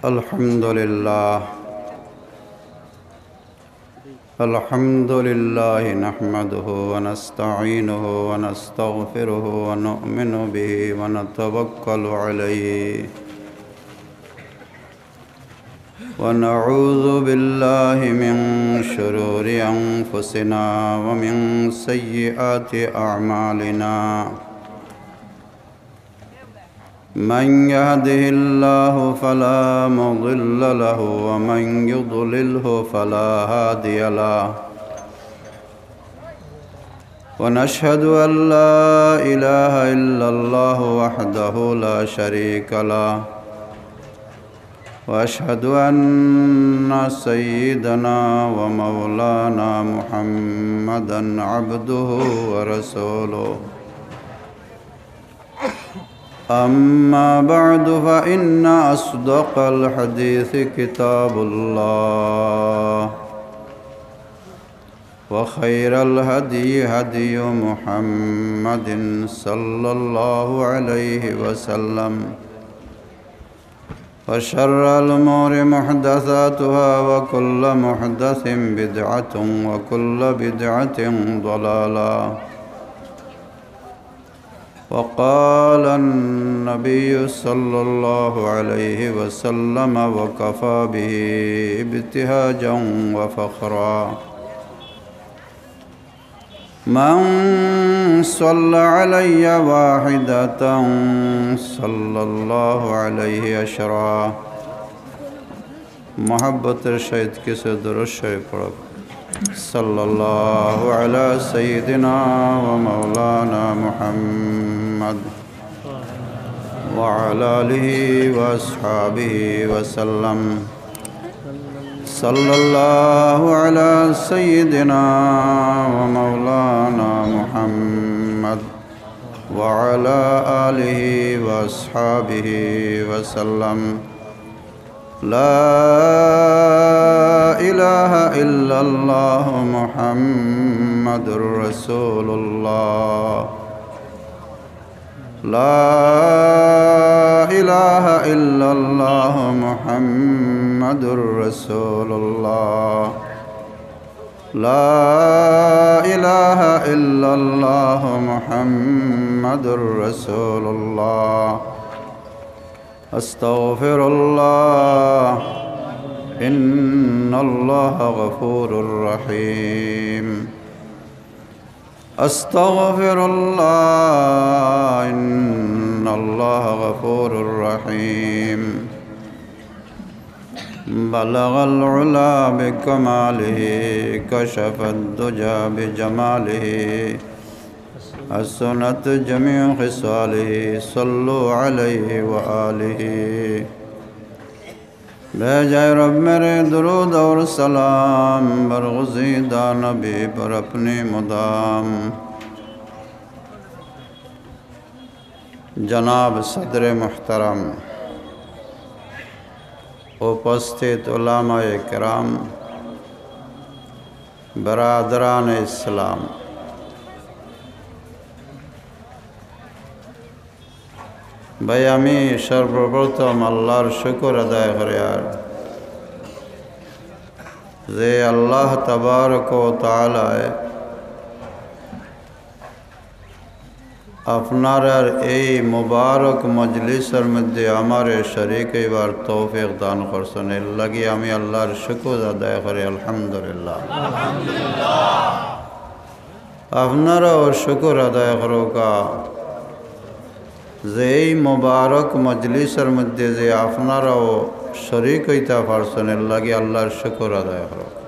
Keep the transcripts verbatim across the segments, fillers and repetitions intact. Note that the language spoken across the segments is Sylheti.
الحمد لله. الحمد لله نحمده ونستعينه ونستغفره ونؤمن به ونتوكل عليه. ونعوذ بالله من شرور أنفسنا ومن سيئات أعمالنا. من يهده الله فلا مضل له ومن يضلله فلا هادي له. ونشهد أن لا إله إلا الله وحده لا شريك له. وأشهد أن سيدنا ومولانا محمدا عبده ورسوله. أما بعد، فإن أصدق الحديث كتاب الله، وخير الهدي هدي محمد صلى الله عليه وسلم، وشر الأمور محدثاتها، وكل محدثة بدعة، وكل بدعة ضلالة. وقال النبي صلى الله عليه وسلم، وكفى به ابتهاجا وفخرا: من صلى علي واحدة صلى الله عليه عشرا. محبتر سهت كسو درود شريف پڑھو. صلى الله على سيدنا ومولانا محمد وعلى آله وأصحابه وسلم. صلى الله على سيدنا ومولانا محمد وعلى آله وأصحابه وسلم. لا إله إلا الله محمد رسول الله. لا إله إلا الله محمد رسول الله. لا إله إلا الله محمد رسول الله. أستغفر الله، إن الله غفور رحيم. أستغفر الله، إن الله غفور رحيم. بلغ العلا بكماله، كشف الدجى بجماله، حسنت جميع خصاله، صلوا عليه وآله۔ بھیجے رب میرے درود اور سلام، برگزیدہ نبی پر اپنی مدام۔ جناب صدر محترم، উপস্থিত علماء کرام، برادران اسلام، ভাই, আমি সর্বপ্রথম আল্লাহর শুকর আদায় করিয়ার যে আল্লাহ তাবারক ওয়া তাআলায় আপনারার এই মুবারক মজলিসর মধ্যে আমারে শরিক অইবার তৌফিক দান করছইন, এর লাগি আমি আল্লাহর শুকর আদায় করি, আলহামদুলিল্লাহ। আপনারাও শুকর আদায় করউক্কা যে এই মুবারক মজলিসর মধ্যে যে আপনারাও শরিক অইতা পারছইন, এর লাগি আল্লাহর শুকর আদায় করউক্কা।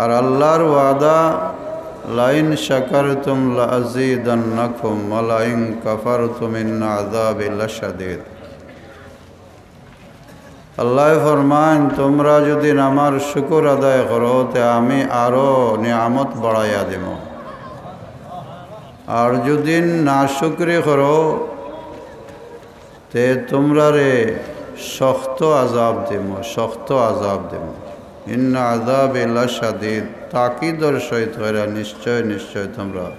আর আল্লাহর ওয়াদা, لئن شكرتم لأزيدنكم ولئن كفرتم إن عذابي لشديد। আল্লায় ফরমাইন, তুমরা যুদি আমার শুকর আদায় করো, তে আমি আরো নিয়ামত বাড়াইয়া দিমু। আর যুদি নাশুকরি করো, তে তুমরারে শক্ত আযাব দিমু, শক্ত আযাব দিমু। إن عذابي لشديد, তাকিদর সহিত কইরা, নিশ্চয়, নিশ্চয় তুমরা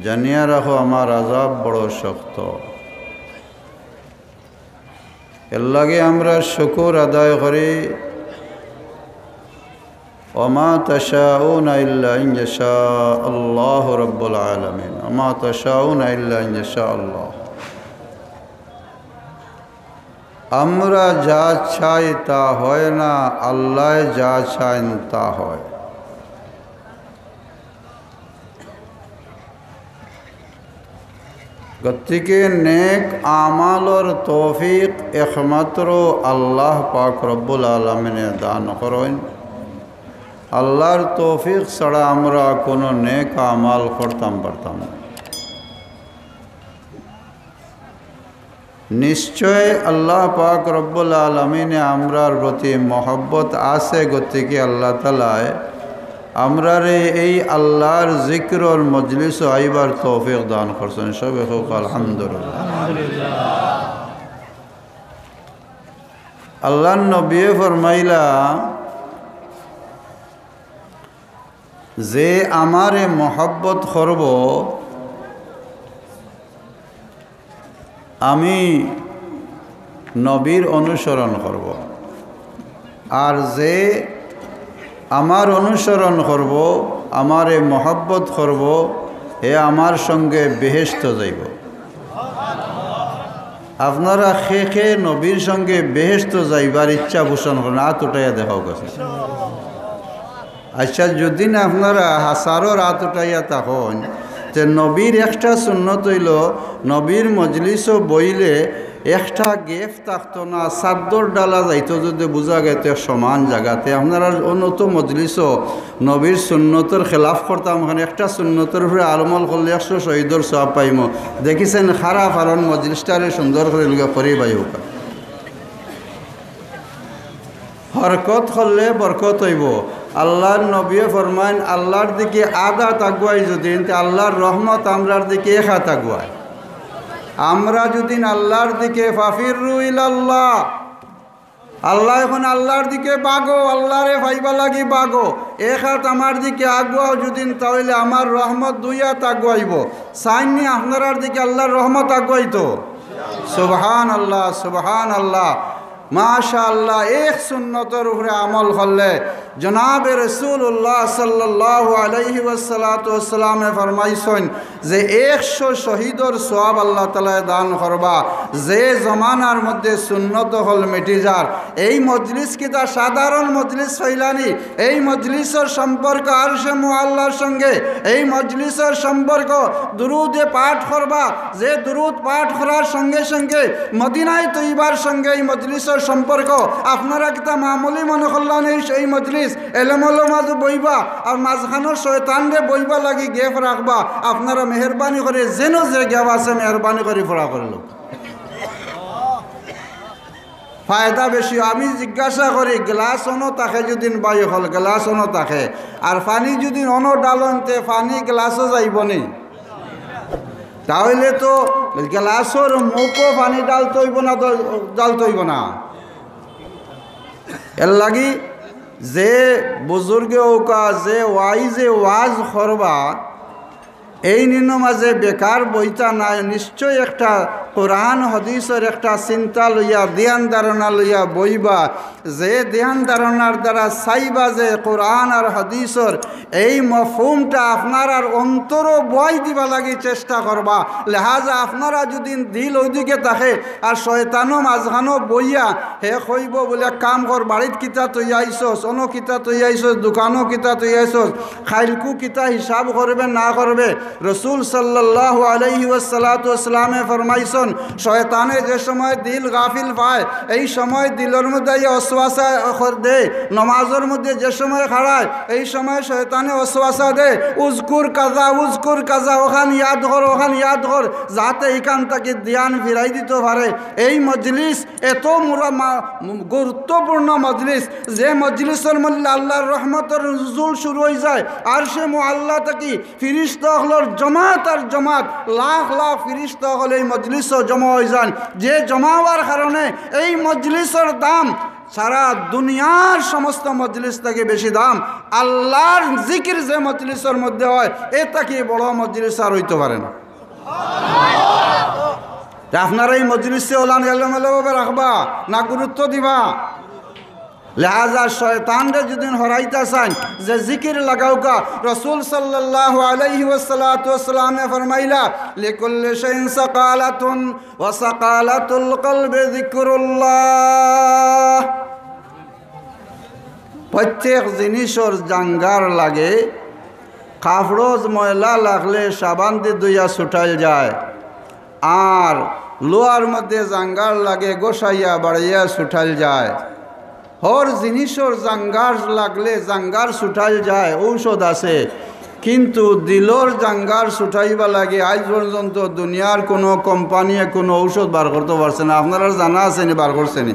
জানিয়া রাখো, আমার আযাব বড় শক্ত। এর লাগি আমরা শুকুর আদায় করি, "ওমা তাশাউনা ইল্লা আন ইয়াশা আল্লাহু রাব্বুল আলামিন, ওমা তাশাউনা ইল্লা আন ইয়াশা আল্লাহ।" আমরা যা চাই তা হয় না, আল্লাহ যা চাইন তা হয়। গতিকে নেক আমালর তৌফিক একমাত্র আল্লাহ পাক রব্বুল আলামিনে দান করইন। আল্লাহর তৌফিক ছাড়া আমরা কোনো নেক আমাল করতাম পারতাম না। নিশ্চয় আল্লাহ পাক রব্বুল আলামিনে আমরার প্রতি মহব্বত আছে, গতিকে আল্লাহ তাআলায় আমরারে এই আল্লাহর জিকিরর মজলিসো আইবার তৌফিক দান করছেন। সবে কউক আলহামদুলিল্লাহ। আল্লাহর নবীয়ে ফরমাইলা, যে আমারে মহব্বত করব, আমি নবীর অনুসরণ করব। আর যে আমার অনুসরণ করব, আমারে মহব্বত করব, হে আমার সঙ্গে বেহেশতো যাইব। আপনারা কে কে নবীর সঙ্গে বেহেশতো যাইবার ইচ্ছা পোষণ করইন, আত উঠাইয়া দেখাউক্কা। আচ্ছা, যদি না আপনারা হাজারো আত উঠাইয়া থাকইন, তে নবীর একটা সুন্নত অইলো, নবীর মজলিসো বইলে একটা gap থাকতো না, চাদ্দর ডালা যাইতো যদি বুঝা গেতো সমান জাগাতে। আপনারা অন্য তো মজলিসো নবীর সুন্নতর খেলাফ করতাম, অখান একটা সুন্নতর উপরে আমল করলে একশো শহীদর সওয়াব পাইমু। দেখিছেন, খারাপ আরন মজলিসটারে সুন্দর করি লগে করি বাইউক্কা। হরকত করলে বরকত অইবো। আল্লাহর নবীয়ে ফরমাইন, আল্লাহর দিকে আধা আগুয়াই যদি, তে আল্লাহর রহমত আমরার দিকে এক আত আগুয়ায়। আমরা যদি আল্লাহর দিকে, ফাফিরু ইলাল্লাহ, আল্লাহ, অখন আল্লাহর দিকে বাগো, আল্লাহরে পাইবার লাগি বাগো, এক আত আমার দিকে আগুয়াও যদি, তাইলে আমার রহমত দুই আত আগুয়াইবো। চাইননি আপনারার দিকে আল্লাহর রহমত আগুয়াইতো? সুবহানাল্লাহ, সুবহানাল্লাহ। মাশাআল্লাহ, এক সুন্নতর উপরে আমল করলে জনাবে রাসূলুল্লাহ সাল্লাল্লাহু আলাইহি ওয়াসাল্লাতু ওয়াসসালামে ফরমাইছইন যে একশো শহীদর সওয়াব আল্লাহ তাআলায় দান করবা। যে জমানার মধ্যে সুন্নত অকল মিটি যার, এই মজলিস কিতা সাধারণ মজলিস অইলানি? এই মজলিসর সম্পর্ক আরশে মুআল্লার সঙ্গে, এই মজলিসর সম্পর্ক দুরুদে পাঠ করবা, যে দুরুদ পাঠ করার সঙ্গে সঙ্গে মদিনায় তৈবার সঙ্গে এই মজলিসর সম্পর্ক। আপনারা কিতা মামুলি মনে করলানি এই, এই মজলিস? এলেমওয়ালা মাঝে বইবা, আর মাঝখানো শয়তানরে বইবার লাগি gap রাখবা। আপনারা মেহেরবানি করি যেন যে gap আছে মেহেরবানি করি পুরা করিলো। ফায়দা বেশি। আমি জিজ্ঞাসা করি, গ্লাস অনো থাকে যদি ভাই অকল, গ্লাস অনো থাকে, আর পানি যদি অনো ডালইন, তে পানি গ্লাসো যাইবো নি? তাইলে তো গ্লাসর মুখো পানি ডালতো অইবো না, ডালতো অইবো না? এর লাগি যে বুজুর্গে অউক্কা, যে ওয়াইজে ওয়াজ করবা, এইন মাঝে বেকার বইতা নায়, নিশ্চয় একটা কোরআন হাদিসর একটা চিন্তা লইয়া, ধ্যান ধারণা লইয়া বইবা। যে ধ্যান ধারণার দ্বারা চাইবা যে কোরআন আর হাদিসর এই মফহুমটা আপনারার অন্তরো বওয়াই দিবার লাগি চেষ্টা করবা। লেহাজা আপনারা যদি দিল ওইদিকে থাকে আর শয়তানও মাঝখানো বইয়া, হে কইবো বুলে, "এক কাম কর, বাড়িত কিতা থইয়া আইছস, অনো কিতা থইয়া আইছস, দোকানো কিতা থইয়া আইছস, খাইলকু কিতা হিসাব করবে না করবে?" রসুল সাল্লাল্লাহু আলাইহি ওয়াসাল্লাতু ওয়াসসালামে ফরমাইছন, শয়তানে যে সময় দিল গাফিল পায়, এই সময় দিলর মধ্যে এই ওয়াসওয়াসা কর দে। নমাজর মধ্যে যে সময় খাড়ায়, এই সময় শয়তানে ওয়াসওয়াসা দে, "উজকুর কাজা, উজকুর কাজা, অখান ইয়াদ কর, অখান ইয়াদ কর", যাতে ইখান থাকি ধ্যান ফিরাই দিতো পারে। এই মজলিস এত মুরা-, মা-, গুরুত্বপূর্ণ মজলিস, যে মজলিসর মধ্যে আল্লাহর রহমতর নুজুল শুরু অইযায়, আরশে মুআল্লা থাকি ফিরিস্তা অকলর জমাত আর জমাত, লাখ লাখ ফিরিস্তা অকল এই মজলিসো জমা অইযান। যে জমা অওয়ার কারণে এই মজলিসর দাম সারা দুনিয়ার সমস্ত মজলিস থাকি বেশি দাম। আল্লাহর জিকির যে মজলিসর মধ্যে অয়, এ থাকি বড় মজলিস আর অইতো পারে না। তে আপনারা এই মজলিসে ওলান এলোমেলোভাবে রাখবা না গুরুত্ব দিবা? লেহাজা শয়তানরে যদি হরাইতা চাইন, যে জিকির লাগাউকা। রসুল সাল্লাল্লাহু আলাইহি ওয়াসাল্লাতু ওয়াসাল্লামে ফরমাইলা, "লিকুল্লি শাইইন সাকালাতুন ওয়া সাকালাতুল কলবি যিকরুল্লাহ।" প্রত্যেক জিনিসর জাঙ্গার লাগে, কাপড়ো ময়লা লাগলে সাবান দি ধুইয়া ছুটাইল যায়, আর লোয়ার মধ্যে জাঙ্গার লাগে, গোসাইয়া বাড়াইয়া ছুটাইল যায়। হর জিনিসর জাঙ্গার লাগলে জাঙ্গার ছুটাইল যায়, ঔষধ আছে। কিন্তু দিলর জাঙ্গার ছুটাইবা লাগে আইজ পর্যন্ত দুনিয়ার কোনো কোম্পানিয়ে কোনো ঔষধ বার করতে পারছে না। আপনারার জানা আছে নি, বার করছে নি?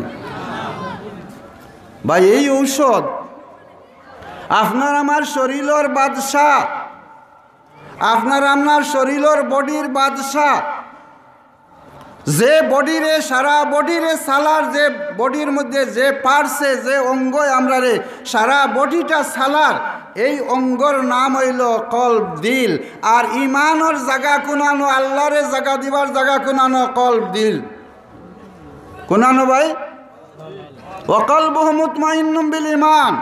ভাই, এই ঔষধ আপনার আমার শরীরর বাদশা, আপনার আমার শরীরর বডির বাদশা। যে বডিরে, সারা বডিরে সালার, যে বডির মধ্যে যে পার্টসে, যে অঙ্গই আমরারে সারা বডিটা সালার, এই অঙ্গর নাম অইলো কলব, দিল। আর ইমানর জাগা কুনানো, আল্লাহরে জাগা দিবার জাগা কুনানো? কলব, দিল। কুনানো ভাই? "ওয়া কলবুহু মুতমাইন্নুম বিল ঈমান।"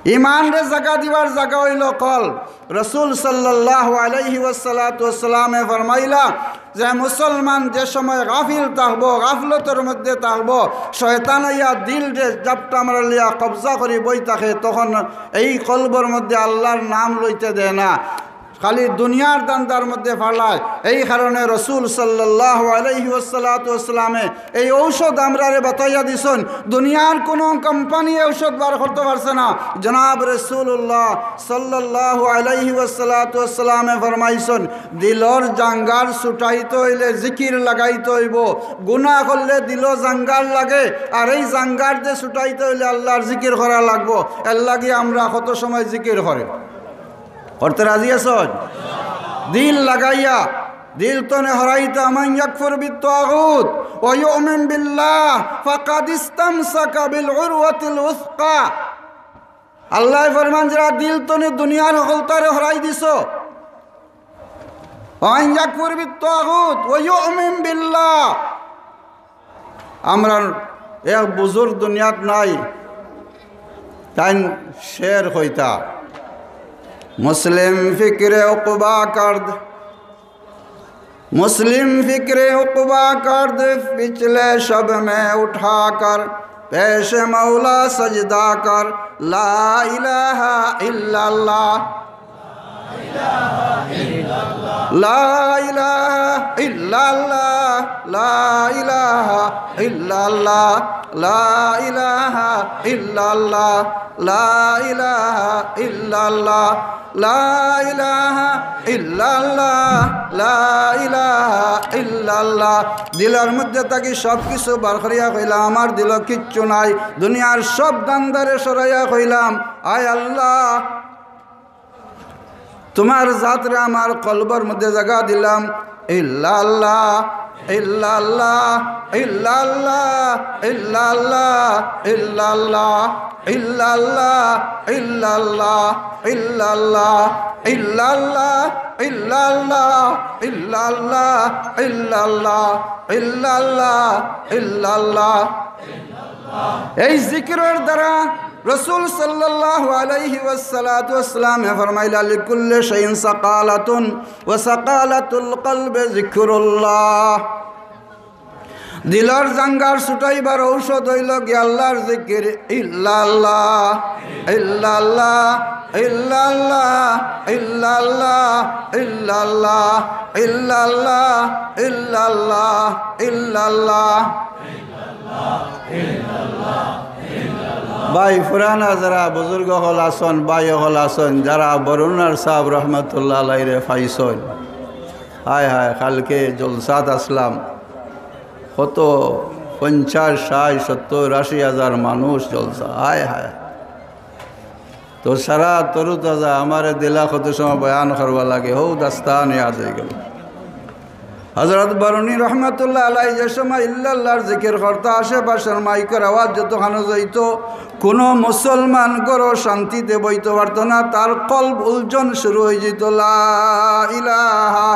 ইমানরে জাগা দিবার জাগা অইলো কলব। রসুল সাল্লাল্লাহু আলাইহি ওয়াসাল্লাতু ওয়াসাল্লামে ফরমাইলা যে মুসলমান যে সময় গাফিল থাকবো, গাফলতর মধ্যে থাকবো, শয়তান আইয়া দিলরে জাপটা মারিলিয়া কবজা করি বই থাকে, তখন এই কলবর মধ্যে আল্লাহর নাম লইতে দেয় না, খালি দুনিয়ার ধান্দার মধ্যে ফালায়। এই কারণে রসুল সাল্লাল্লাহু আলাইহি ওয়াসাল্লাতু ওয়াসাল্লামে এই ঔষধ আমরারে বাতাইয়া দিছইন, দুনিয়ার কোনো কোম্পানি ঔষধ বার করতে পারছে না। জনাব রাসূলুল্লাহ সাল্লাল্লাহু আলাইহি ওয়াসাল্লাতু ওয়াসাল্লামে ফরমাইছইন, দিলর জাঙ্গার ছুটাইতে অইলে জিকির লাগাইতে অইবো। গুনা করলে দিলো জাঙ্গার লাগে, আর এই জাঙ্গার যে ছুটাইতে অইলে আল্লাহর জিকির করা লাগবো। এর লাগি আমরা কত সময় জিকির করি? করতে রাজি আছইন? দিল লাগাইয়া, দিল তনে হরাইতা, "মান ইয়াকফুর বিত তাগুত ওয়া ইউমিন বিল্লাহ ফাকাদ ইস্তামসাকা বিল উরওয়াতিল উসকা।" আল্লায় ফরমান, যারা দিল তনে দুনিয়ার হকলতারে হরাই দিছো, "মান ইয়াকফুর বিত তাগুত ওয়া ইউমিন বিল্লাহ।" আমরার এক বুজুর্গ দুনিয়াত নাই, তাইন শের কইতা, "মুসলিম ফিকরে উকবা কার্দ, মুসলিম ফিকরে উকবা কার্দ, পিছলে শব মে উঠা কর, পেশ মৌলা সজদা কর, লা ইলাহা ইল্লাল্লাহ।" লা ইলাহা ইল্লাল্লাহ, লা ইলাহা ইল্লাল্লাহ, লা ইলাহা ইল্লাল্লাহ, লা ইলাহা ইল্লাল্লাহ, লা ইলাহা ইল্লাল্লাহ, লা ইলাহা ইল্লাল্লাহ। দিলর মধ্যে থাকি সব কিছু বার করিয়া কইলা, "আমার দিলো কিচ্ছু নাই, দুনিয়ার সব ধান্দারে সরাইয়া কইলাম, আয় আল্লাহ, তুমার জাতরে আমার কলবর মধ্যে জাগা দিলাম। ইল্লাল্লাহ, ইল্লাল্লাহ, ইল্লাল্লাহ, ইল্লাল্লাহ, ইল্লাল্লাহ, ইল্লাল্লাহ, ইল্লাল্লাহ, ইল্লাল্লাহ, ইল্লাল্লাহ, ইল্লাল্লাহ, ইল্লাল্লাহ, ইল্লাল্লাহ, ইল্লাল্লাহ।" এই জিকিরর দ্বারা রসুল সাল্লাল্লাহু আলাইহি ওয়াসাল্লাতু ওয়াসাল্লামে ফরমাইলা, "লিকুল্লি শাইইন সাকালাতুন ওয়া সাকালাতুল কলবি যিকরুল্লাহ।" দিলর জাঙ্গার ছুটাইবার ঔষধ অইলো গি আল্লাহর জিকির। ইল্লাল্লাহ, ইল্লাল্লাহ, ইল্লাল্লাহ, ইল্লাল্লাহ, ইল্লাল্লাহ, ইল্লাল্লাহ, ইল্লাল্লাহ, ইল্লাল্লাহ। ভাই, পুরানা যারা বুজুর্গ অকল আছইন, ভাই অকল আছইন, যারা বরুণার সাহেব রহমতুল্লাহ আলাইরে পাইছইন, হায় হায়, কালকে জলসাত আছলাম, কত পঞ্চাশ, ষাইট, সত্তর, আশি হাজার মানুষ জলসা, হায় হায়। তো সারা তরুতাজা, আমারে দিলা কত সময় বয়ান করবার লাগি, হউ দাস্তান ইয়াদ অইগেল। হযরত বারুনী রহমতুল্লাহ আলাইহি যে সময় ইল্লাল্লাহর জিকির করতা, আশেপাশের মাইকর আওয়াজ যতখানো যাইতো, কোনো মুসলমান ঘরো শান্তিতে বইতে পারতো না, তার কলব উলঝন শুরু হয়ে যেত। লা ইলাহা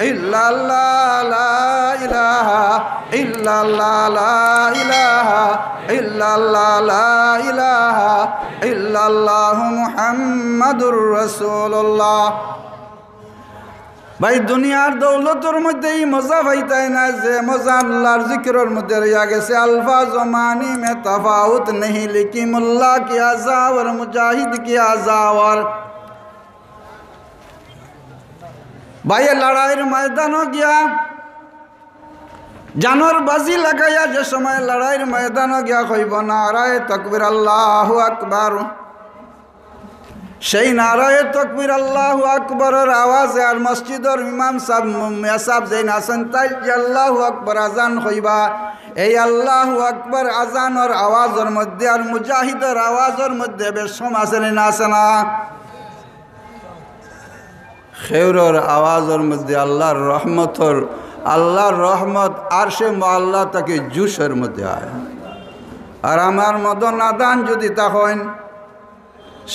ইল্লাল্লাহ, লা ইলাহা ইল্লাল্লাহ, লা ইলাহা ইল্লাল্লাহ, লা ইলাহা ইল্লাল্লাহ, মুহাম্মাদুর রাসূলুল্লাহ। ভাই, দুনিয়ার দৌলতর মধ্যে এই মজা পাইতায় না, যে মজা আল্লাহর জিকিরর মধ্যে রইয়া গেছে। الفاظ و معنی میں تفاوت نہیں، لکھی ملا کیا زاور، مجاہد کیا زاور۔ ভাই, লড়াইর ময়দানো গিয়া জানর বাজি লাগাইয়া যে সময় লড়াইর ময়দানো গিয়া কইব, নারায়ে তাকবীর, আল্লাহু আকবার, সেই নারায়ে তাকবীর, আল্লাহু আকবরর আওয়াজে আর মসজিদর ইমাম সাহেব, মিয়া সাহেব যেইন আছেন, তাইন যে আল্লাহু আকবর আজান কইবা, এই আল্লাহু আকবর আজানর আওয়াজর মধ্যে আর মুজাহিদর আওয়াজর মধ্যে বেশকম আছে নি না আছে না? খেউরর আওয়াজর মধ্যে আল্লাহর রহমতর, আল্লাহর রহমত আরশে মুআল্লা থাকি জোশর মধ্যে আয়। আর আমার মতো নাদান যদি তা হইন,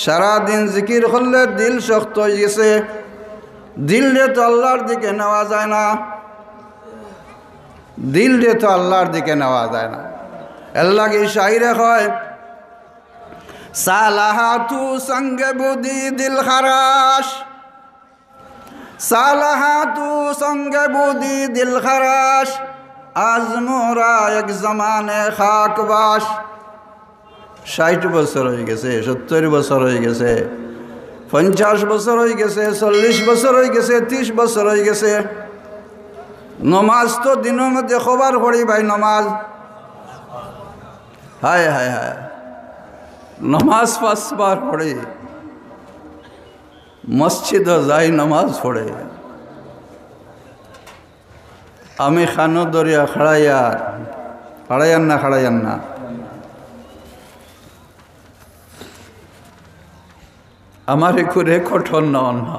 সারাদিন জিকির করলে দিল শক্ত হয়ে গেছে, দিলরে তো আল্লাহর দিকে নেওয়া যায় না, দিলরে তো আল্লাহর দিকে নেওয়া যায় না। এর লাগি শাইরে কয়, سالها تو سنگ بودی دلخراش، سالها تو سنگ بودی دلخراش، از مو را یک زمانه خاک باش۔ ষাইট বছর হয়ে গেছে, সত্তর বছর হয়ে গেছে, পঞ্চাশ বছর হয়ে গেছে, চল্লিশ বছর হয়ে গেছে, ত্রিশ বছর হয়ে গেছে। নমাজ তো দিনর মধ্যে কবার পড়ি ভাই, নমাজ? হায়, হায়, হায়। নমাজ পাঁচবার পড়ি, মসজিদো যাই, নমাজ পড়ি। আমি কানো ধরিয়া খাড়াইয়ার, খাড়াইয়ার না, খাড়াইয়ার না। আমার একটু রেকর্ড হন না, হন না।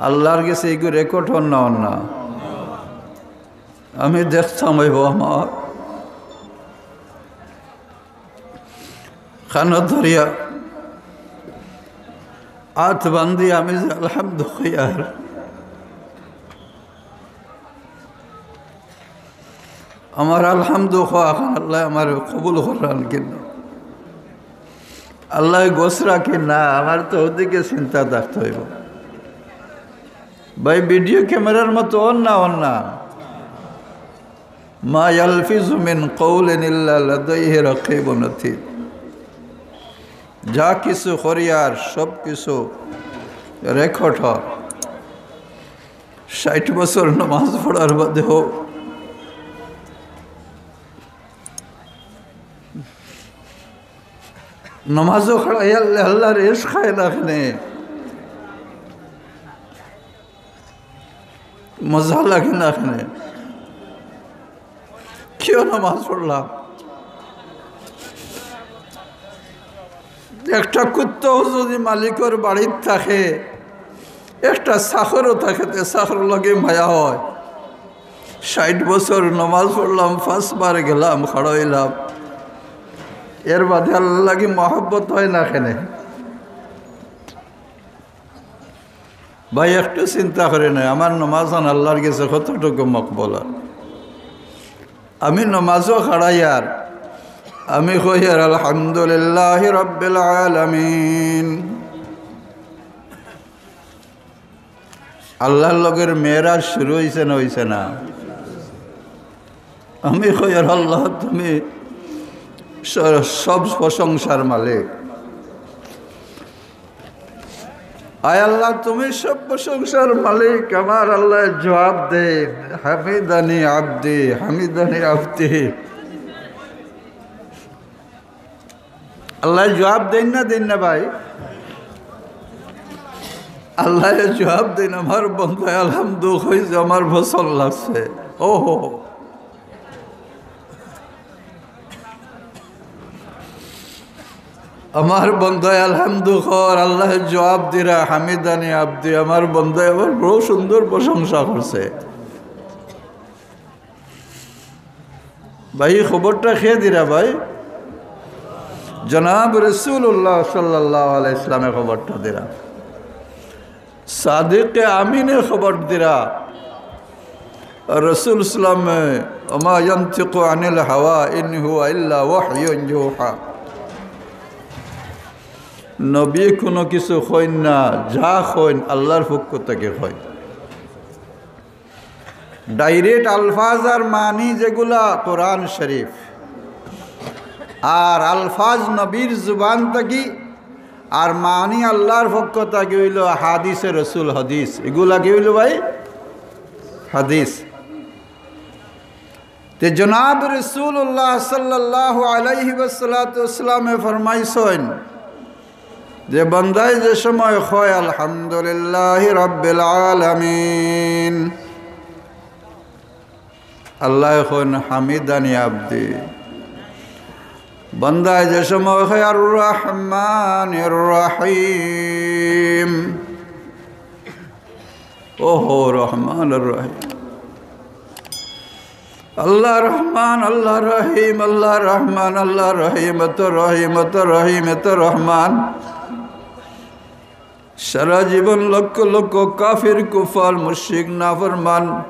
আল্লাহর গেছে এগু রেকর্ড হন না, হন না। আমি দেখতাম অইব আমার কানো ধরিয়া আত বান্ধি আমি যে আলহামদু কইয়ার, আমার আলহামদু কওয়া খান আল্লাহ আমার কবুল কররান কিনা, আল্লাহ গোস রাখি না, আমার তো ওদিকে চিন্তা থাকতে হইব। ভাই, ভিডিও ক্যামেরার মতো অন না, অন না। ما يلفظ من قول إلا لديه رقيب عتيد। যা কিছু করিয়ার সব কিছু রেকর্ড হয়। ষাইট বছর নমাজ পড়ার বাদেও নমাজও খাড়াইয়ারলে আল্লাহর এশ খায় না কেনে? মজা লাগে না কেনে? কিয় নমাজ পড়লাম? একটা কুত্তাও যদি মালিকর বাড়িত থাকে, একটা চাকরও থাকে, তে চাকরর লগে মায়া হয়। ষাইট বছর নমাজ পড়লাম, পাঁচবার গেলাম, খাড়া অইলাম, এর বাদে আল্লাহর লাগি মহব্বত হয় না কেনে? ভাই, একটু চিন্তা করি নাই, আমার নমাজ খান আল্লাহর গেছে কতটুকু মকবুল আর? আমি নমাজও খাড়াইয়ার, আমি কইয়ার, আলহামদুলিল্লাহি রাব্বিল আলামিন। আল্লাহর লগের মেরাজ শুরু হইছে না হইছে না? আমি কইয়ার, আল্লাহ, তুমি স-, সব প্রশংসার মালিক। আয় আল্লাহ, তুমি সব প্রশংসার মালিক। আমার আল্লাহ জবাব দেন, হামিদানি আব্দি, হামিদানি আব্দি। আল্লাহ জবাব দেন না, দেন না ভাই? আল্লাহ জবাব দেন, আমার বন্দায় আলহামদু কইছে, আমার ফসল লাগছে। ওহো। আমার বন্দায় আলহামদু কর, আল্লায় জুয়াব দিরা, "হামিদানি আবদি", আমার বন্দায় আমার বড় সুন্দর প্রশংসা করছে। ভাই, খবরটা কে দিরা ভাই? জনাব রাসুলুল্লাহ সাল্লাল্লাহু আলাইহি ওয়াসাল্লামে খবরটা দিরা। সাদিকে আমিনে খবর দিরা। রাসুল সাল্লামে, "ওমা ইয়ানতিকু আনিল হাওয়া ইন হুয়া ইল্লা ওয়াহয়ুন ইউহা।" নবী কোনো কিছু কইন না, যা কইন আল্লাহর পক্ষ থাকি কইন। Direct আলফাজ আর মানি যেগুলা কোরআন শরীফ, আর আলফাজ নবীর জুবান থাকি, আর মানি আল্লাহর পক্ষ থাকি অইলো হাদিসে রসুল, হাদিস। এগুলা কি অইলো ভাই? হাদিস। তে জনাব রাসুলুল্লাহ সাল্লাল্লাহু আলাইহি ওয়াসাল্লাতু ওয়াসাল্লামে ফরমাইছইন যে বন্দায় যে সময় কয়, "আলহামদুলিল্লাহি রাব্বিল আলামিন", আল্লায় কইন, "হামিদানি আবদি।" বন্দায় যে সময় কয়, "আর রহমানির রহিম", ওহো রহমান আর রহিম, আল্লাহ রহমান, আল্লাহ রহিম, আল্লাহ রহমান, আল্লাহ রহিম, এত রহিম, এত রহিম, এত রহমান। সারা জীবন লক্ষ লক্ষ কাফির, কুফার, মুশরিক, নাফরমান,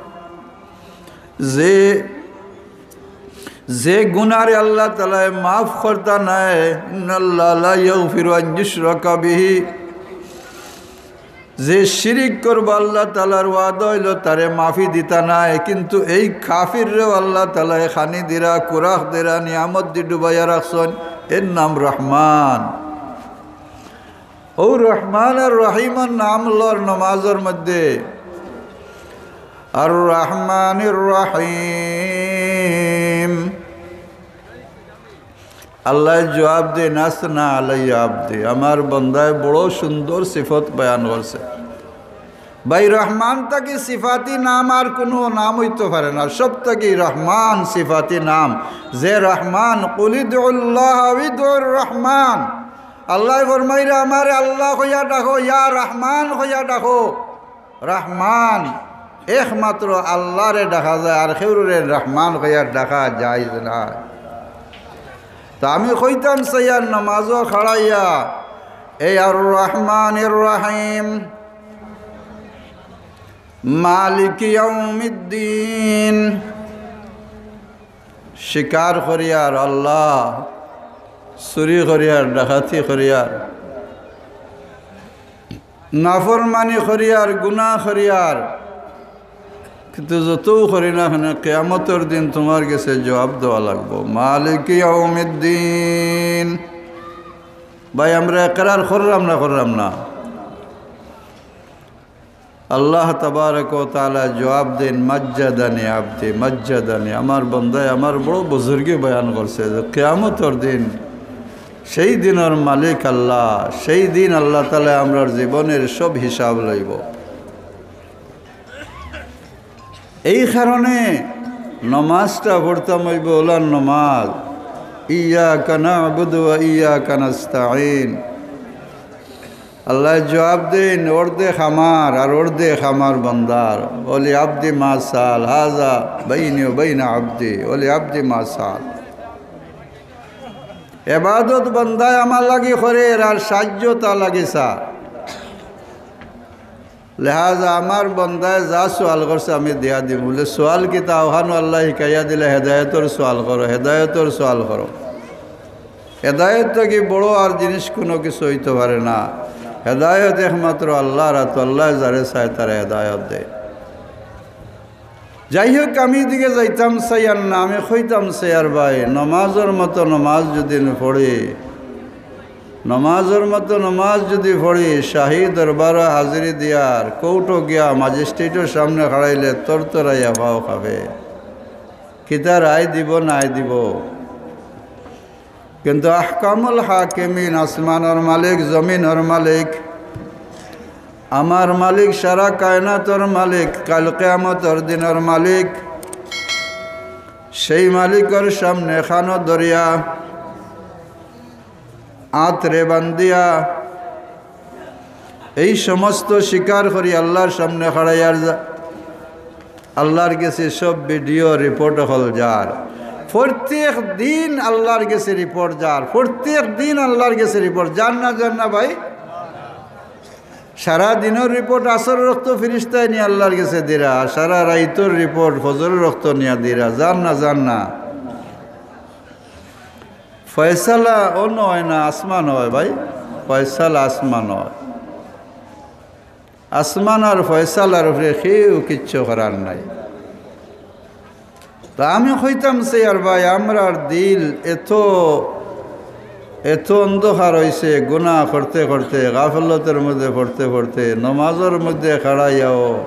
যে, যে গুনারে আল্লাহ তাআলায় মাফ করতা নায়, ইন্নাল্লাহা লা ইয়াগফিরু আন ইউশরাকা বিহি, যে শিরিক করবো আল্লাহ তাআলার ওয়াদা অইলো তারে মাফি দিতা নায়, কিন্তু এই কাফিররেও আল্লাহ তাআলায় খানি দিরা, কুরাক দিরা, নিয়ামত দি ডুবাইয়া রাখছইন, এর নাম রহমান। ও রহমান আর রহিমর নাম লর নমাজর মধ্যে, আর রহমানির রহিম। আল্লায় জুয়াব দেইন, "আসনা আলাইয়া আবদি", আমার বন্দায় বড় সুন্দর সিফত বয়ান করছে। ভাই, রহমান থাকি সিফাতি নাম আর কুনু নাম অইতো পারে না, সব থাকি রহমান সিফাতি নাম। যে রহমান, "কুল ইদউল্লাহ আও ইদউর রহমান", আল্লায় ফরমাইরা, "আমারে আল্লাহ কইয়া ডাকো, ইয়া রহমান কইয়া ডাকো।" রহমান, একমাত্র আল্লাহরে ডাকা যায়, আর কেউরে রহমান কইয়া ডাকা জায়েজ নায়। তে আমি কইতাম চাইয়ার নমাজো খাড়াইয়া, এই আর রহমানির রহিম, মালিকি ইয়াউমিদ্দিন, শিকার করিয়ার আল্লাহ, চুরি করিয়ার, ডাকাতি করিয়ার, নাফরমানি করিয়ার, গুনা করিয়ার, কিন্তু যতউ করি না কেনে, কিয়ামতর দিন তুমার গেছে জুয়াব দেওয়া লাগবো। মালিকি ইয়াউমিদ্দিন। ভাই, আমরা একরার কররাম না, কররাম না? আল্লাহ তাবারক ওয়া তাআলা জুয়াব দেইন, "মাজজাদানি আবদি, মাজজাদানি", আমার বন্দায় আমার বড় বুজুর্গি বয়ান করছে যে কিয়ামতর দিন সেই দিনর মালিক আল্লাহ, সেই দিন আল্লাহ তাআলা আমরার জীবনের সব হিসাব লইবো। এই কারণে নমাজটা পড়তাম অইবো অউলার নমাজ, ইয়াকা না'বুদু ওয়া ইয়াকা নাস্তা'ইন। আল্লায় জুয়াব দেইন, অর্ধেক আমার আর অর্ধেক আমার বন্দার। ওয়ালি আবদি মা সাল, হাজা বাইনি ওয়া বাইনা আবদি, ওয়ালি আবদি মা সাল। এবাদত বন্দায় আমার লাগি করের, আর সাহায্য তার লাগি চার। লেহাজা আমার বন্দায় যা সওয়াল করছে আমি দিয়া দিমু। বুলে, সওয়াল কিতা? অখানও আল্লায় হিকাইয়া দিলে, হেদায়তর সওয়াল করো, হেদায়তর সওয়াল করো। হেদায়ত থাকি বড় আর জিনিস কুনু কিছু অইতো পারে না। হেদায়ত একমাত্র আল্লাহর আতো, আল্লায় যারে চায় তারে হেদায়ত দেয়। যাই হোক, আমি ইদিকে যাইতাম চাইয়ার না, আমি কইতাম চাইয়ার ভাই, নমাজর মতো নমাজ যুদি পড়ি, নমাজর মতো নমাজ যুদি পড়ি, শাহী দরবারো হাজিরি দিয়ার, কোর্টো গিয়া ম্যাজিস্ট্রেটর সামনে খাড়াইলে তরতরাইয়া পাও কাঁপে। কিতা রায় দিবো, নায় দিবো? কিন্তু আহকামুল হাকিমিন, আসমানর মালিক, জমিনর মালিক, আমার মালিক, সারা কায়নাতর মালিক, কাল কিয়ামতর দিনর মালিক, সেই মালিকর সামনে কানো ধরিয়া আতরে বান্দিয়া এই সমস্ত স্বীকার করি আল্লাহর সামনে খাড়াইয়ার যা-, আল্লাহর গেছে সব ভিডিও রিপোর্ট অকল যার। প্রত্যেক দিন আল্লাহর গেছে রিপোর্ট যার, প্রত্যেক দিন আল্লাহর গেছে রিপোর্ট যার না, যার না ভাই? সারা দিনর রিপোর্ট আসরর অক্ত ফিরিস্তায় নিয়া আল্লাহর গেছে দিরা, আর সারা রাইতর রিপোর্ট ফজরর অক্ত নিয়া দিরা, যার না, যার না? ফয়সালা অনো অয় না, আসমানো অয় ভাই, ফয়সালা আসমানো অয়। আসমান আর ফয়সালার উপরে কেউ কিচ্ছু করার নাই। তা আমি কইতাম চাইয়ার ভাই, আমরার দিল এত, এত অন্ধকার অইছে, গুনাহ করতে করতে, গাফলতর মধ্যে পড়তে পড়তে, নমাজর মধ্যে খাড়াইয়াও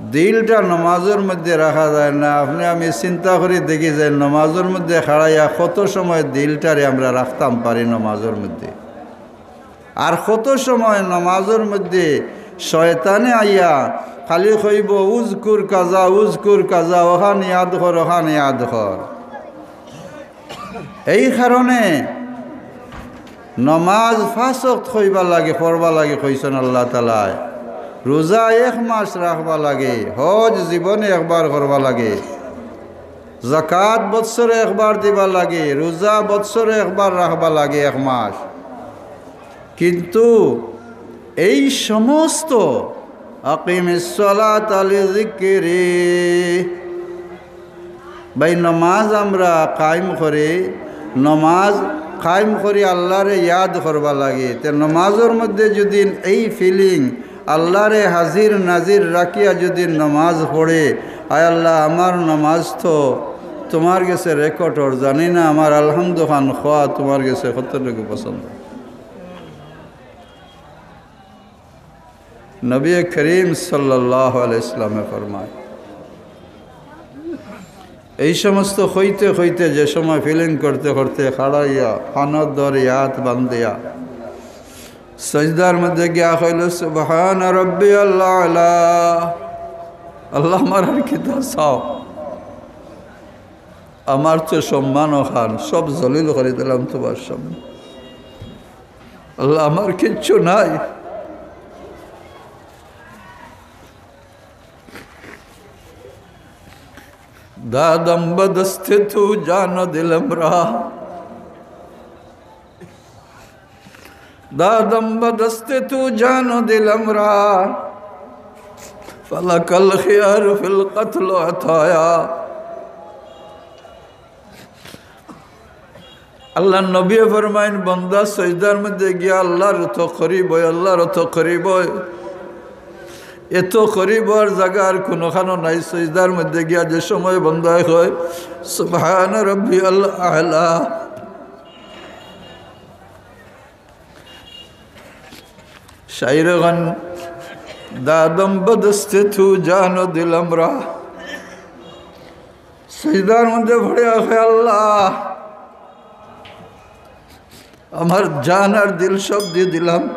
দিলটা নমাজর মধ্যে রাখা যায় না। আপনে আমি চিন্তা করি দেখি যে নমাজর মধ্যে খাড়াইয়া কত সময় দিলটারে আমরা রাখতাম পারি নমাজর মধ্যে। আর কত সময় নমাজর মধ্যে শয়তানে আইয়া খালি কইবো, "উজকুর কাজা, উজকুর কাজা, অখান ইয়াদ কর, অখান ইয়াদ কর।" এই কারণে নমাজ পাঁচ ওয়াক্ত কইবার লাগি, পড়বার লাগি কইছইন আল্লাহ তাআলায়। রোজা এক মাস রাখবার লাগি, হজ জীবনে একবার করবার লাগি, যাকাত বৎসরে একবার দিবার লাগি, রোজা বৎসরে একবার রাখবার লাগি এক মাস। কিন্তু এই সমস্ত আকিমিস সালাতা লিযিকরি, ভাই, নমাজ আমরা কায়েম করি, নমাজ কায়েম করি আল্লাহরে ইয়াদ করবার লাগি। তে নমাজর মধ্যে যদি এই ফিলিং আল্লাহরে হাজির নাজির রাখিয়া যদি নমাজ পড়ে, আয় আল্লাহ, আমার নমাজ তো তুমার গেছে রেকর্ডর, জানি না আমার আলহামদু খান খোয়া তুমার গেছে কতটুকু পছন্দ। নবী করিম সাল্লাল্লাহু আলাইহি ওয়াসাল্লামে ফরমায়, এই সমস্ত কইতে কইতে যে সময় ফিলিং করতে করতে খাড়াইয়া, কানর দরে আত বান্ধিয়া, সজদার মধ্যে গিয়া কইল, "সুবহানা রাব্বিয়াল আলা।" আল্লাহ, আমার আর কিতা চাও? আমার তো সম্মান অখান, সব জলিল করি দিলাম তুমার সামনে। আল্লাহ, আমার কিচ্ছু নাই। دادم بدست تو جان و دلم را، دادم بدست تو جان و دلم را، فلک الخیار فی القتل عطایا۔ আল্লাহর নবী ফরমাইন, বন্দা সজদার মধ্যে গিয়া আল্লাহর অত করিব অয়, আল্লাহর অত করিব অয়, এত করিব অওয়ার জাগা আর কুনুখানো নাই। সজদার মধ্যে গিয়া যে সময় বন্দায় কয়, "সুবহান রাব্বিয়াল আলা।" শায়রে কইন, دادم بدست تو جان و دلم را۔ সজদার মধ্যে পড়িয়া কয়, "আল্লাহ, আমার জান আর দিল সব দিয়া দিলাম।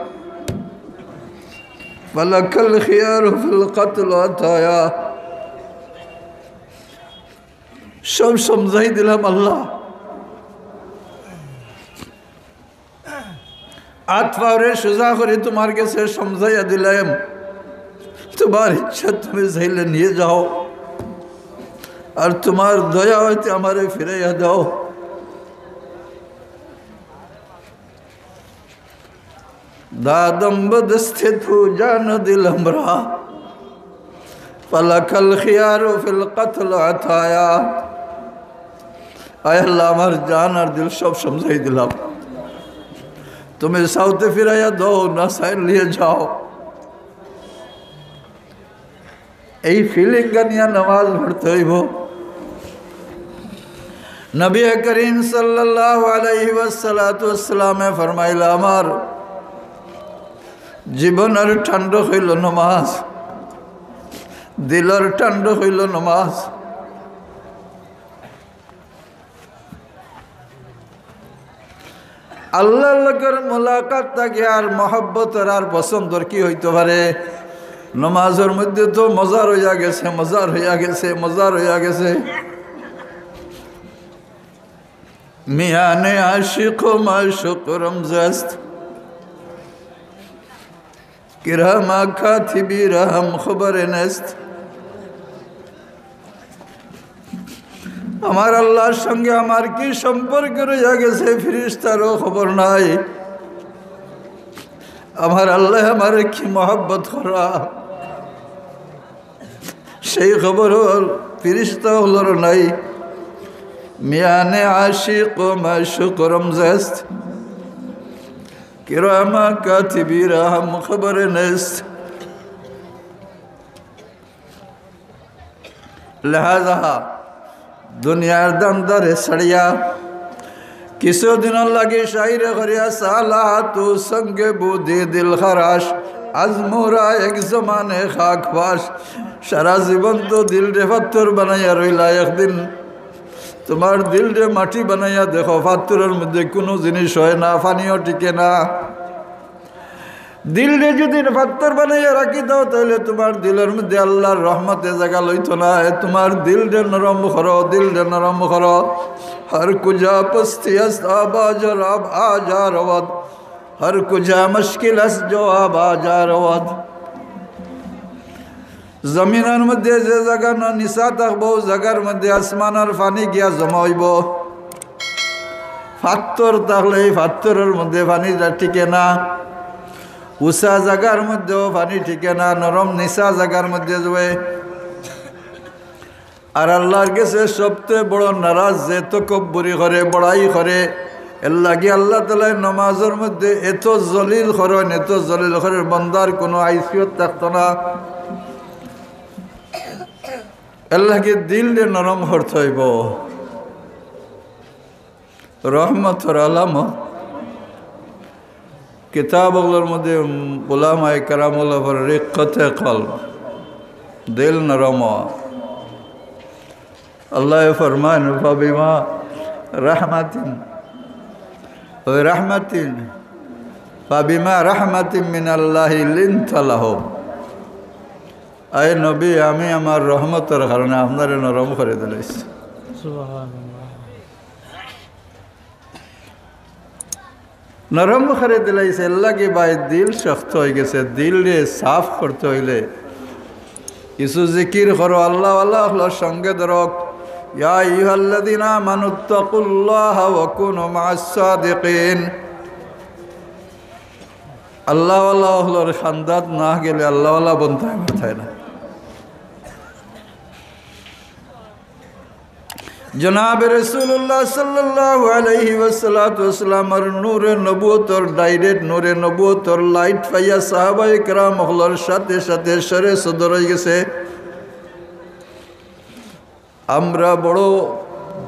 فلک الخیار فی القتل عطایا।" সব সমঝাই দিলাম আল্লাহ। আত পাওরে সোজা করি তুমার গেছে সমঝাইয়া দিলাম, তুমার ইচ্ছা তুমি চাইলে নিয়া যাও, আর তুমার দয়া অইতে আমারে ফিরাইয়া দাও। دادم بدست تو جان و دلم را، فلک الخیار فی القتل عطایا۔ আয় আল্লাহ, আমার জান আর দিল সব সমঝাই দিলাম, তুমি চাও তে ফিরাইয়া দাও, না চাইলে নিয়া যাও। এই ফিলিং আনিয়া নামাজ পড়তে অইব। নবী করিম সাল্লাল্লাহু আলাইহি ওয়াসাল্লাতু ওয়াসসালামে ফরমাইলা, আমার জীবনর ঠান্ডা অইল নামাজ, দিলর ঠান্ডা অইল নামাজ। আল্লাহর লগর মোলাকাত থাকি আর মহব্বতর আর পছন্দর কি অইতো পারে? নমাজর মধ্যে তো মজা রইয়া গেছে, মজা রইয়া গেছে, মজা রইয়া গেছে। میان عاشق و معشوق رمز است، کرام کاتبی را هم خبر نیست. আমার আল্লাহর সঙ্গে আমার কি সম্পর্ক রইয়া গেছে, ফিরিস্তারও খবর নাই। আমার আল্লাহ আমারে কি মহব্বত করা, সেই খবর ফিরিস্তা অকলর নাই। میان عاشق و معشوق رمز است، کرام کاتبی را هم خبر نیست. লিহাজা দুনিয়ার ধান্দারে ছাড়িয়া, কিছুদিনর লাগি শাইরে করিয়া, সালাতু সঙ্গে বুদি দিল খারাশ, আজ মোরা এক জমানে খাক ফাশ। সারা জীবন তো দিলরে পাত্থর বানাইয়া রইলা, একদিন তুমার দিলরে মাটি বানাইয়া দেখো, পাত্থরর মধ্যে কুনু জিনিস হয় না, পানিও টিকে না। দিলরে যুদি পাত্থর বানাইয়া রাখি দাও, তাইলে তুমার দিলর মধ্যে আল্লাহর রহমতে জাগা লইতো না। এ তুমার দিলরে নরম করো, দিলরে নরম করো। ہر کجا پستی است آب آ جا رود، ہر کجا مشکل است جواب آ جا رود. জমিনর মধ্যে যে জাগা না নিচা থাকবো, অউ জাগার মধ্যে আসমানর পানি গিয়া জমা অইবো। পাত্থর থাকলে এই পাত্থরর মধ্যে পানিটা টিকে না, উচা জাগার মধ্যেও পানি টিকে না, নরম নিচা জাগার মধ্যে যাবে। আর আল্লাহর গেছে সবচেয়ে বড় নারাজ যে তকব্বুরি করে, বড়াই করে। এর লাগি আল্লাহ তাআলায় নমাজর মধ্যে এত জলিল করইন, এত জলিল করইন, বন্দার কুনু হাইসিয়ত থাকতো না। এর লাগি দিলরে নরম করতে অইবো। রহমতর আলামত। কিতাব অকলর মধ্যে উলামায়ে কেরাম অকলে পড়ে রিক্কতে কলব, দিল নরম অওয়া। আল্লায় ফরমাইন, "ফাবিমা রাহমাতিন, ওই রাহমাতিন, ফাবিমা রাহমাতিন মিনাল্লাহি লিনতা লাহুম।" আয় নবী, আমি আমার রহমতর কারণে আপনারে নরম করি দিলাইছি। সুবহানাল্লাহ। নরম করি দিলাইছে, এর লাগি ভাই দিল শক্ত অইগেছে। দিলরে সাফ করতে অইলে কিছু জিকির করো, আল্লাহওয়ালা অকলর সঙ্গে ধরো। ইয়া আইয়ুহাল্লাযীনা আমানু ইত্তাকুল্লাহা ওয়া কুনু মা'আস সাদিকিন। আল্লাহওয়ালা অকলর খান্দাত না গেলে আল্লাহওয়ালা বনতায় পারতায় না। জনাবে রাসূলুল্লাহ সাল্লাল্লাহু আলাইহি ওয়াসাল্লাতু ওয়াসাল্লামর নূরে নবুয়তর direct, নূরে নবুয়তর light পাইয়া সাহাবায়ে কেরাম অকলর সাথে সাথে সরে সদর অইগেছে। আমরা বড়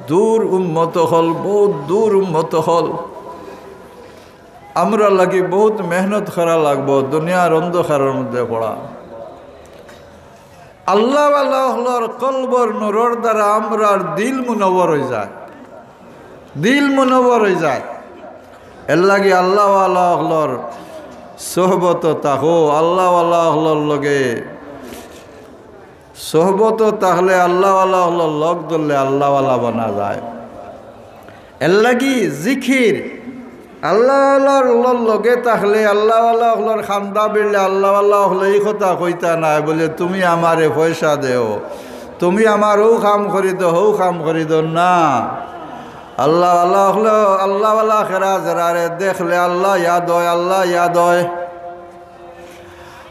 দূর উম্মত অকল, বউত দূর উম্মত অকল। আমরার লাগি বউত মেহনত করা লাগবো, দুনিয়ার অন্ধকারর মধ্যে পড়া। আল্লাহওয়ালা অকলর কলবর নূরর দ্বারা আমরার দিল মুনাওয়ার অইযায়, দিল মুনাওয়ার অইযায়। এর লাগি আল্লাহওয়ালা অকলর সোহবতো থাকো, আল্লাহওয়ালা অকলর লগে সোহবতো থাকলে, আল্লাহওয়ালা অকলর লগ ধরলে আল্লাহওয়ালা বনা যায়। এর লাগি জিকির, আল্লাহওয়ালার লগে থাকলে, আল্লাহওয়ালা অকলর খান্দা ভিড়লে, আল্লাহওয়ালা অকলে ই কথা কইতা নায় বুলে, "তুমি আমারে পয়সা দেও, তুমি আমার অউ কাম করি দেও, হউ কাম করি দেও", না। আল্লাহওয়ালা অকলে, আল্লাহওয়ালা কেরা যেরারে দেখলে আল্লাহ ইয়াদ অয়, আল্লাহ ইয়াদ অয়।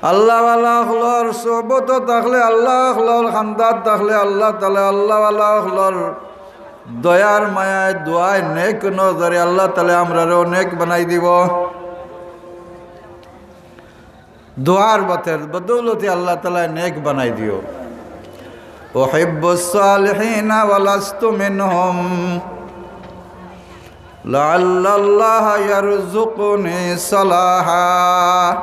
আল্লাহওয়ালা অকলর সোহবতো থাকলে, আল্লাহ অকলর খান্দাত থাকলে, আল্লাহ তাআলায় আল্লাহওয়ালা অকলর দয়ার মায়ায়, দোয়ায়, নেক নজরে আল্লাহ তাআলায় আমরারেও নেক বানাই দিবো। দোয়ার বাতের বদৌলতে আল্লাহ তাআলায় নেক বানাই দিও। أحب الصالحين ولست منهم لعل الله يرزقني صلاحا।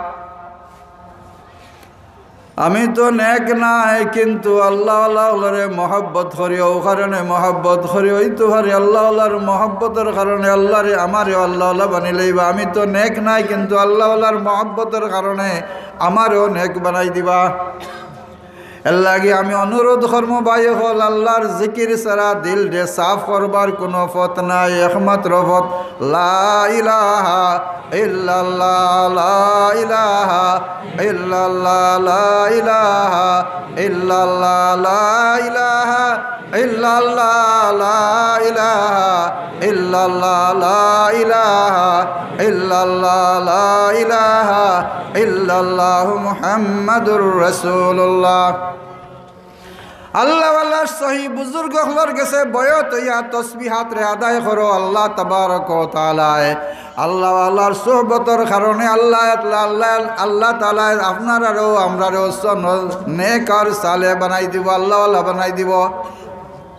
আমি তো নেক নায়, কিন্তু আল্লাহওয়ালা অকলরে মহব্বত করি, অউ কারণে মহব্বত করি, অইতো পারে আল্লাহওয়ালার মহব্বতর কারণে আল্লাহরে, আমারেও আল্লাহওয়ালা বানাইলাইবা। আমি তো নেক নায়, কিন্তু আল্লাহওয়ালার মহব্বতর কারণে আমারেও নেক বানাই দিবা। এর লাগি আমি অনুরোধ করমু ভাই অকল, আল্লাহর জিকির ছাড়া দিলরে সাফ করবার কুনু পথ নাই, একমাত্র পথ লা ইলাহা ইল্লাল্লাহ, লা ইলাহা ইল্লাল্লাহ, লা ইলাহা ইল্লাল্লাহ, লা ইলাহা ইল্লাল্লাহ, লা ইলাহা ইল্লাল্লাহ, লা ইলাহা ইল্লাল্লাহ, লা ইলাহা ইল্লাল্লাহু মুহাম্মাদুর রাসূলুল্লাহ। আল্লাহওয়ালার সহি বুজুর্গ অকলর গেছে বয়ত অইয়া তসবিহাতরে আদায় করো। আল্লাহ তাবারক ওয়া তাআলায়, আল্লাহওয়ালার সোহবতর কারণে আল্লাহ, আল্লাহ, আল্লাহ তাআলায় আপনারারেও আমরারেও সন-, নেক আর সালেহ বানাই দিব, আল্লাহওয়ালা বানাই দিব।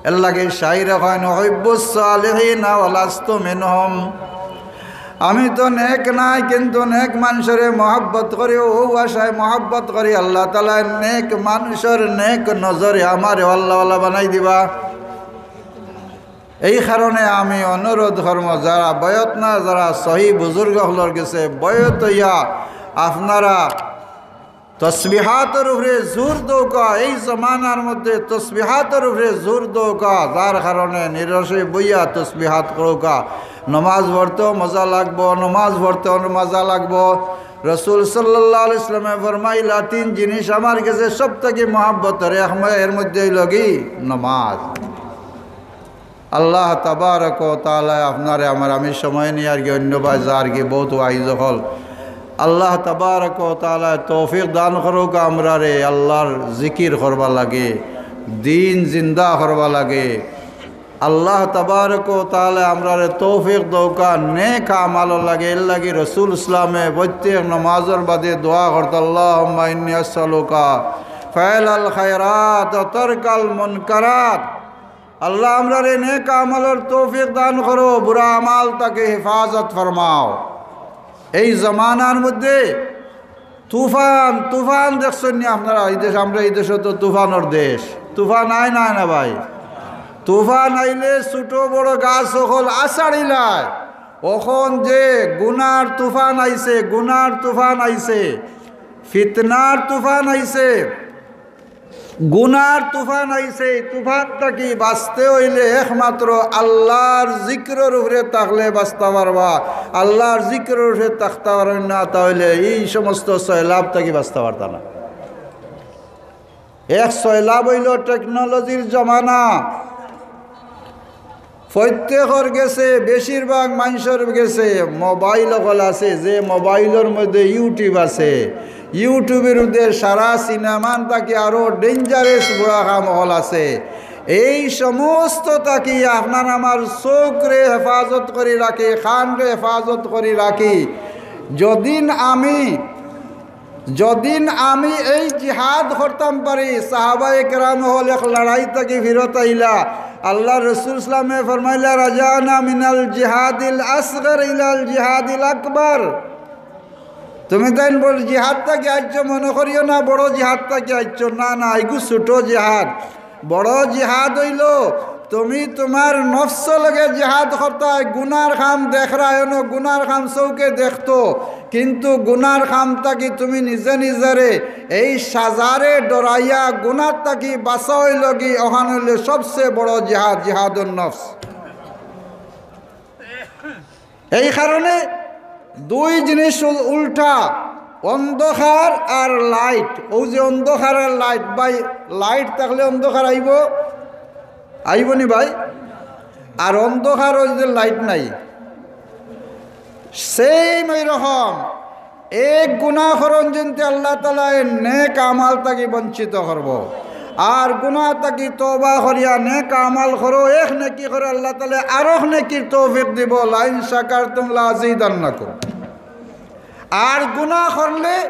এর লাগি শাইরে কইন, "উহিব্বুস সালিহিনা ওয়া লাস্তু মিনহুম।" আমি তো নেক নায়, কিন্তু নেক মানষরে মহব্বত করি, অউ আশায় মহব্বত করি। আল্লাহ তাআলায় নেক মানষর নেক নজরে আমারেও আল্লাহওয়ালা বানাই দিবা। এই কারণে আমি অনুরোধ করমু, যারা বয়ত না, যারা সহি বুজুর্গ অকলর গেছে বয়ত অইয়া আপনারা তসবিহাতর উপরে জোর দেউক্কা, এই জমানার মধ্যে তসবিহাতর উপরে জোর দেউক্কা, যার কারণে নিরসে বইয়া তসবিহাত করউক্কা। নমাজ পড়তেও মজা লাগবো, নমাজ পড়তেও মজা লাগবো। রসুল সাল্লাল্লাহু আলাইহি ওয়াসাল্লামে ফরমাইলা, "তিন জিনিস আমার গেছে সব থাকি মহব্বতর, এক ম-, এর মধ্যে অইলো গি নমাজ।" আল্লাহ তাবারক ওয়া তাআলায় আপনারে আমার, আমি সময় নিয়ার গি, অন্য বায় যার গি, বউত ওয়াইজ অকল। আল্লাহ তাবারক ওয়া তাআলায় তৌফিক দান করউক্কা আমরারে আল্লাহর জিকির করবা লাগি, দিন জিন্দা করবা লাগি। আল্লাহ তাবারক ওয়া তাআলায় আমরারে তৌফিক দেউক্কা নেক আমলর লাগি। এর লাগি রসুল ইসলামে প্রত্যেক নমাজর বাদে দোয়া করতা, "আল্লাহুম্মা ইন্নী আসআলুকা ফিআলাল খায়রাত ওয়া তারকাল মুনকারাত।" আল্লাহ, আমরারে নেক আমলর তৌফিক দান করো, বুরা আমল থাকি হেফাজত ফরমাও। এই জমানার মধ্যে তুফান, তুফান দেখছইন নি আপনারা? এই দেশ, আমরা এই দেশো তো তুফানর দেশ। তুফান আয় না, না ভাই? তুফান আইলে ছোট বড় গাছ অকল আছাড়িলায়। অখন যে গুনার তুফান আইছে, গুনার তুফান আইছে, ফিতনার তুফান আইছে, গুনার তুফান আইছে, এই তুফান থাকি বাঁচতে অইলে একমাত্র আল্লাহর জিকিরর উপরে থাকলে বাঁচতা পারবা। আল্লাহর জিকিরর উপরে থাকতা পারইন না, তা অইলে এই সমস্ত সয়লাব থাকি বাঁচতা পারতা না। এক সয়লাব অইলো টেকনোলজির জমানা। প্রত্যেকর গেছে, বেশিরভাগ মানষর গেছে মোবাইল অকল আছে, যে মোবাইলর মধ্যে YouTube আছে। YouTubeর মধ্যে সারা সিনেমান থাকি আরো dangerous বুরা কাম অকল আছে। এই সমস্ত থাকি আপনার আমার চোখরে হেফাজত করি রাখি, কানরে হেফাজত করি রাখি। যদিন আমি যদিন আমি এই জিহাদ করতাম পারি, সাহাবায়ে কেরাম অকল এক লড়াই থাকি ফিরত আইলা, আল্লাহর রসুল ইসলামে ফরমাইলা, "রাজানা মিনাল জিহাদিল আসগর ইলাল জিহাদিল আকবর।" তুমি তাইন বড় জিহাদ থাকি আইছো মনে করিও না, বড় জিহাদ থাকি আইছো না, না, এগু ছোট জিহাদ। বড় জিহাদ অইলো তুমি তুমার নফসর লগে জিহাদ করতায়, গুনার কাম দেখরায় অনো, গুনার কাম চউখে দেখতো, কিন্তু গুনার কাম থাকি তুমি নিজে নিজরে এই সাজারে ডরাইয়া গুনার থাকি বাঁচা অইলো গি, অখান অইলো সবচে বড় জিহাদ, জিহাদুন নফস। এই কারণে দুই জিনিস উল-, উল্টা, অন্ধকার আর লাইট। অউ যে অন্ধকার আর লাইট, ভাই, লাইট থাকলে অন্ধকার আইবো? আইবো নি ভাই? আর অন্ধকার অউ যে লাইট নাই, same অউ রকম। এক গুনা করইন যেনতে আল্লাহ তাআলায় নেক আমল থাকি বঞ্চিত করবো, আর গুনা থাকি তওবা করিয়া নেক আমল করো, এক নেকি করো, আল্লাহ তাআলায় আরক নেকির তৌফিক দিবো। "লাইন শাকারতুম লাজিদান্নাকুম।" আর গুনা করলে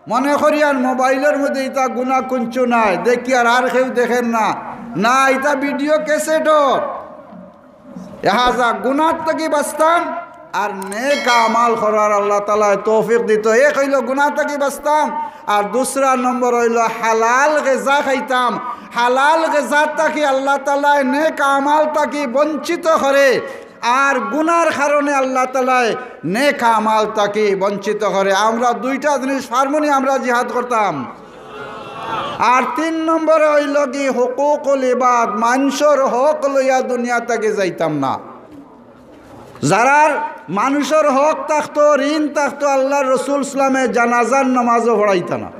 মনে করিয়ার মোবাইলর মধ্যে ইতা গুনা কুন্তা নাই, দেখিয়ার আর কেউ দেখের না, না, ইতা ভিডিও ক্যাসেটর। এহাজা গুনার থাকি বাঁচতাম, আর নেক আমল করার আল্লাহ তাআলায় তৌফিক দিতো। এক অইলো গুনা থাকি বাঁচতাম, আর দুসরা নম্বর অইলো হালাল গেজা খাইতাম। হালাল গেজা থাকি আল্লাহ তাআলায় নেক আমল থাকি বঞ্চিত করে, আর গুনার কারণে আল্লাহ তাআলায় নেক আমল থাকি বঞ্চিত করে। আমরা দুইটা জিনিস পারমু নি আমরা জিহাদ করতাম। আর তিন নম্বরে অইলো কি, হুকুকুল ইবাদ, মানষর হক লইয়া দুনিয়া থাকি যাইতাম না। যারার মানষর হক থাকতো, ঋণ থাকতো, আল্লার রসুল ইসলামে জানাজার নামাজও পড়াইতা না।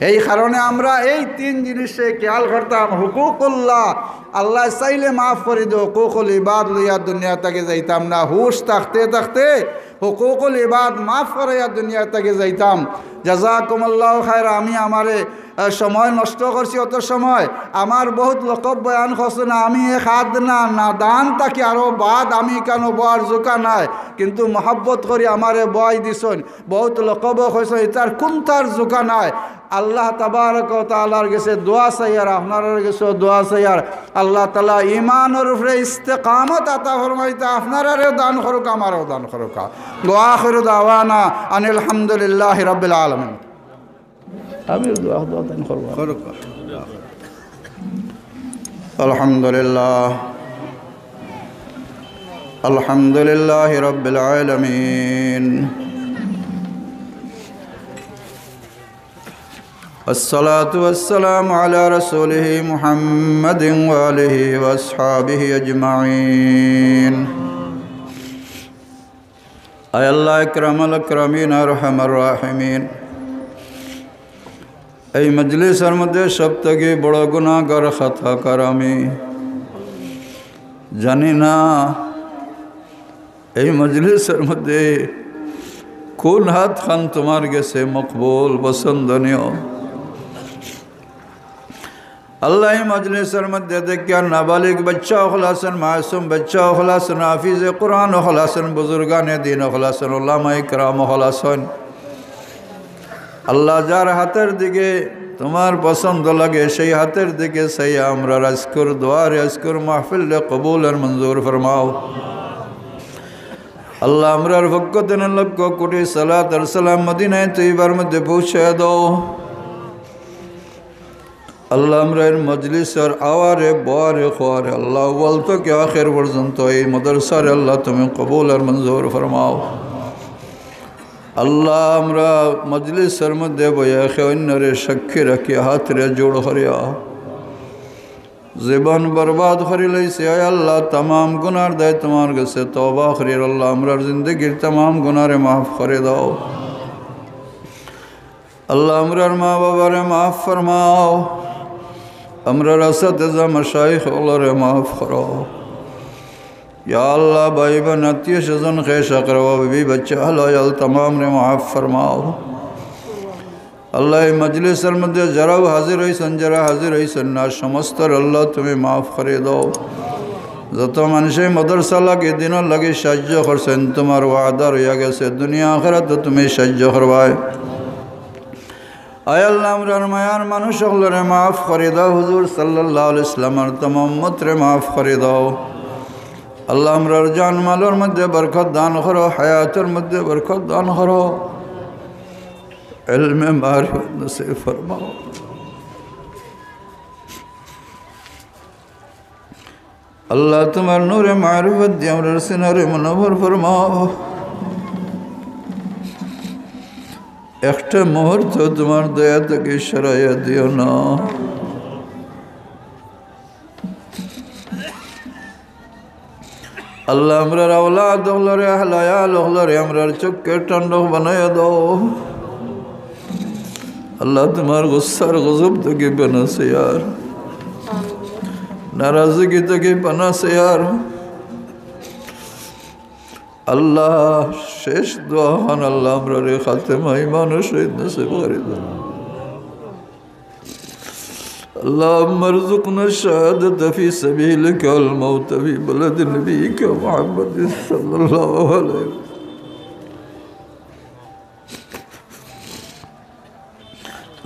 এই কারণে আমরা এই তিন জিনিসে খেয়াল করতাম। হুকুকুল্লাহ, আল্লায় চাইলে মাফ করি দেয়, হুকুকুল ইবাদ লইয়া দুনিয়া থাকি যাইতাম না। হুশ থাকতে থাকতে হুকুকুল ইবাদ মাফ করাইয়া দুনিয়া থাকি যাইতাম। জাযাকুমুল্লাহু খায়রা। আমি আমারে, আহ, সময় নষ্ট করছি অত সময়। আমার বহুত লকব বয়ান করছে না, আমি এক আদনা নাদান থাকি আরো বাদ, আমি কেন বওয়ার জুকা নাই, কিন্তু মহব্বত করি আমারে বওয়াই দিছইন। বহুত লকব কইছইন, ইতার কুন্তার জুকা নাই। আল্লাহ তাবারক ওয়া তাআলার গেছে দোয়া চাইয়ার, আপনারার গেছেও দোয়া চাইয়ার, আল্লাহ তাআলা ইমানর উপরে ইস্তেকামত আতা ফরমাইতা, আপনারারেও দান করুকা, আমারেও দান করুকা। ওয়া আখিরু দাওয়ানা আনিল হামদুলিল্লাহি রাব্বিল আলামিন। আমি দোয়া, দোয়া দান করবো। করুকা। আলহামদুলিল্লাহ। আলহামদুলিল্লাহি রাব্বিল আলামিন। والصلاة والسلام على رسوله محمد وآله وأصحابه أجمعين. আয় আল্লাহ, আকরামাল আকরামিন, আরহামার রাহিমিন, এই মজলিসর মধ্যে সব থাকি বড় গুনাহগার, খাতাকার আমি। জানি না এই মজলিসর মধ্যে কোন হাত খান তোমার গেছে মকবুল, পছন্দনীয়। আল্লাহ, এই মজলিসর মধ্যে দেখিয়া নাবালিগ বাচ্চা অকল আছইন, মাসুম বাচ্চা অকল আছইন, হাফিজে কোরআন অকল আছইন, বুজুর্গানে দ্বীন অকল আছইন, উলামায়ে কেরাম অকল আছইন। আল্লাহ, যার হাতের দিকে তোমার পছন্দ লাগে, সেই হাতের দিকে চাইয়া আমরার আজকুর দোয়ারে, আজকুর মাহফিলরে কবুল আর মঞ্জুর ফরমাও। আল্লাহ, আমরার পক্ষ থনে লক্ষ কোটি সালাত আর সালাম মদিনায়ে তৈয়বার মধ্যে পৌঁছায় দাও। আল্লাহ, আমরার মজলিসর আওয়ারে, বওয়ারে, খোয়ারে, আল্লাহ, আউয়াল থাকি আখের পর্যন্ত এই মাদ্রাসারে আল্লাহ তুমি কবুল আর মঞ্জুর ফরমাও। আল্লাহ, আমরা মজলিসর মধ্যে বইয়া একে অইন্যরে সাক্ষী রাখিয়া, হাতরে জোড় করিয়া জীবন বরবাদ করিলাইছি। আয় আল্লাহ, তামাম গুনার দায় তোমার গেছে তওবা করিয়ার। আল্লাহ, আমরার জিন্দেগির তামাম গুনারে মাফ করি দাও। আল্লাহ, আমরার মা-বাবারে মাফ ফরমাও, আমরার আসাতেজা মাশায়েখ অকলরে মাফ করো। ইয়া আল্লাহ, ভাই বোন, আত্মীয় স্বজন, খেশ আকরবা, বিবি বাচ্চা, আহল আয়াল তামামরে মাফ ফরমাও। আল্লাহ, এই মজলিসর মধ্যে যারাও হাজির অইছইন, যারা হাজির অইছইন না, সমস্তর আল্লাহ তুমি মাফ করি দাও। যত মানষে মাদ্রাসা লাগি, দ্বীনর লাগি সাহায্য করছইন, তোমার ওয়াদা রইয়া গেছে, দুনিয়া আখিরাতো তুমি সাহায্য করবায়। আয় আল্লাহ, আমরার মায়ার মানুষ অকলরে মাফ করি দাও, হুজুর সাল্লাল্লাহু আলাইহি ওয়াসাল্লামর তামাম উম্মতরে মাফ করি দাও। আল্লাহ, আমরার জান মালর মধ্যে বরকত দান করো, হায়াতর মধ্যে বরকত দান করো, ইলমে মারিফত নসিব ফরমাও। আল্লাহ, তোমার নূরে মারিফত দিয়া আমরার সিনারে মুনাওয়ার ফরমাও। একটা মুহূর্ত তোমার দয়া থাকি সরাইয়া দিও না। আল্লাহ, আমরার আওলাদ অকলরে, আহল আয়াল অকলরে, আমরার চক্ষে ঠান্ডা বানাইয়া দাও। আল্লাহ, তোমার গুসার গজব থাকি পানা চাইয়ার, নারাজগি থাকি পানা চাইয়ার। আল্লাহ, শেষ দোয়া খান, আল্লাহ, আমরারে খাতেমা ইমান ও শহীদ নসিব করি দাও। اللهم ارزقنا الشهادة في سبيلك والموت في بلد نبيك محمد صلى الله عليه وسلم.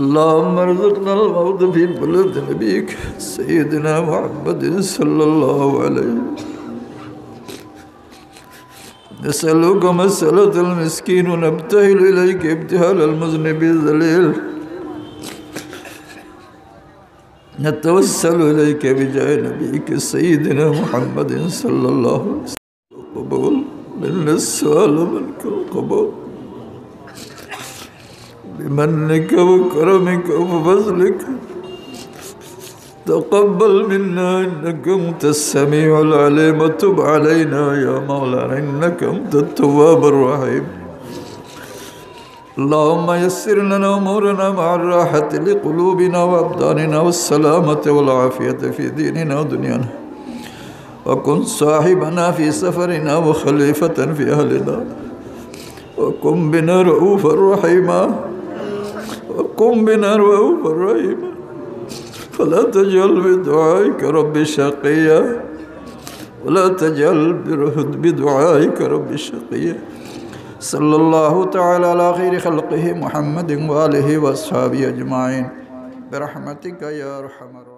اللهم ارزقنا الموت في بلد نبيك سيدنا محمد صلى الله عليه وسلم. نسألك مسألة المسكين ونبتهل إليك ابتهال المذنب الذليل. نتوسل إليك بجاه نبيك سيدنا محمد صلى الله عليه وسلم. قبول منا السؤال منك القبول. بمنك وكرمك وفضلك. تقبل منا إنك أنت السميع العليم، وتب علينا يا مولانا إنك أنت التواب الرحيم. اللهم يسر لنا أمورنا مع الراحة لقلوبنا وأبداننا والسلامة والعافية في ديننا ودنيانا. وكن صاحبنا في سفرنا وخليفة في أهلنا. وكن بنا رؤوفا رحيما. وكن بنا رؤوفا رحيما. فلا تجعل بدعائك رب شقيا. ولا تجعل برهد بدعائك رب شقيا. صلى الله تعالى على خير خلقه محمد وآله وأصحابه أجمعين. برحمتك يا أرحم الراحمين.